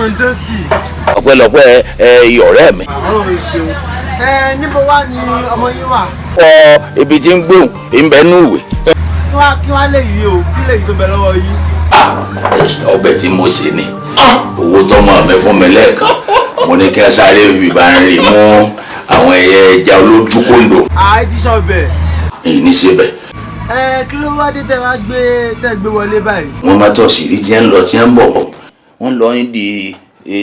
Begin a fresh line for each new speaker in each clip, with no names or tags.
Mọ̀ ń dán sí i.
Ọpẹ́lọpẹ́ ẹ ọ̀rẹ́ mi.
Ọlọ́run ṣeun. Ẹ níbo wá ni ọmọ yín wà?
Ọ ibi tí ń gbóhùn ń bẹ nú ìwé.
Kí wá lè yí o, kí lè yí tó bẹ lọ́wọ́ yín?
Ọbẹ̀ tí mo ṣe ni owó tọmọ mi fún mi lẹ́ẹ̀kan. Mo ní kí ẹ sáré bíbá ń rí mú àwọn ẹyẹ ẹja olójú kóńdò.
Àì ti sọbẹ̀.
Èyí ní ṣe bẹ̀.
Ẹ kí ló wá dé tẹ wá gbé tẹ gbé wọlé báyìí?
Wọ́n bá tọ̀ sí rí tí ń lọ tí ń bọ̀, wọ́n lọ ń di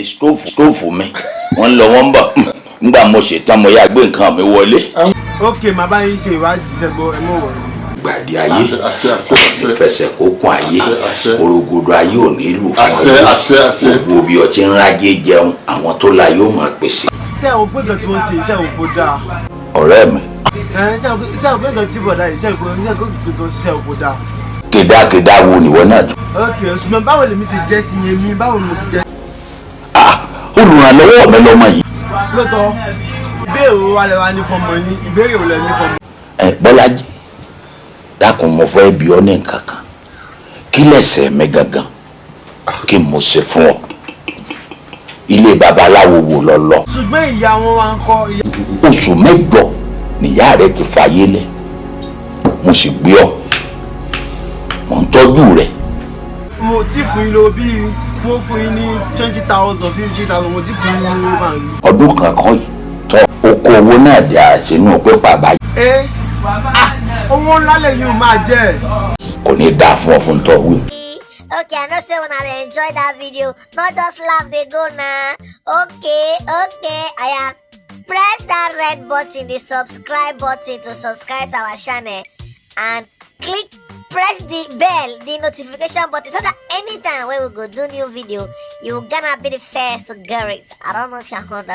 stove mi, wọ́n lọ wọ́n ń bọ̀. Nígbà mo ṣetán, mo yá gbé nǹkan mi wọlé.
Ok, màá bá yín ṣe ìwádìí, ṣẹ́gbọ́ ẹ mọ̀ wọ̀nyí.
Gbàdí ayé.
Àṣẹ, àṣẹ, àṣẹ, àṣẹ.
Ìfẹsẹ̀ kókun ayé.
Àṣẹ, àṣẹ.
Orogodo ayé ò ní lù fún
Àṣẹ,
ọ.
àṣẹ, àṣẹ.
Gbogbo bí ọtí ń rájé jẹun, àwọn tó la yóò máa pèsè.
Ṣé o pé nǹkan tí wọ́n ṣe, ṣé o kò dáa?
Ọ̀rẹ́ mi.
Ẹ ṣé o pé nǹkan tí bọ̀dá yìí, ṣé o pé nǹkan tó ń ṣiṣẹ́ o kò dáa?
Kèdákèdá wo nìwọ náà tún?
Ok, ṣùgbọ́n báwo lèmi ṣe jẹ́ sí yẹn mi, báwo ni mo ṣe jẹ́?
Ah, olùrànlọ́wọ́ mi lọ́mọ yìí.
Lóòótọ́, ìbéèrè wo wá lẹ wá ní fọmọ yín? Ìbéèrè wo lẹ ní fọmọ?
Ẹ Bọ́lájí, dákun, mo fẹ́ bi ọ́ ní nǹkan kan. Kí lẹ̀ṣẹ̀ mi gangan kí mo ṣe fún ọ? Ilé babaláwo wo lọ lọ?
Ṣùgbọ́n ìyá wọn wá ń kọ́ ìyá?
Oṣù 8 nìyá rẹ ti fàyè lẹ̀. Mo sì gbé ọ, mo ń tọ́jú rẹ.
Mo ti fún yín lówó, bíi mo fún yín ní 20,000, 50,000, mo ti fún yín lówó báyìí.
Ọdún kan kọ́ yìí tọ́ oko owó náà dà sínú pépà báyìí.
Ẹ ah, owó ńlá lẹ́yìn ò máa jẹ́.
Kò ní dáa fún ọ fún tọ́ wí.
Okay, I know say una dey enjoy that video. Not just laugh dey go na. Okay, oya. Press that red button, the subscribe button to subscribe to our channel and click press the bell, the notification button, so that anytime when we go do new video, you gonna be the first to get it. I don't know if you understand.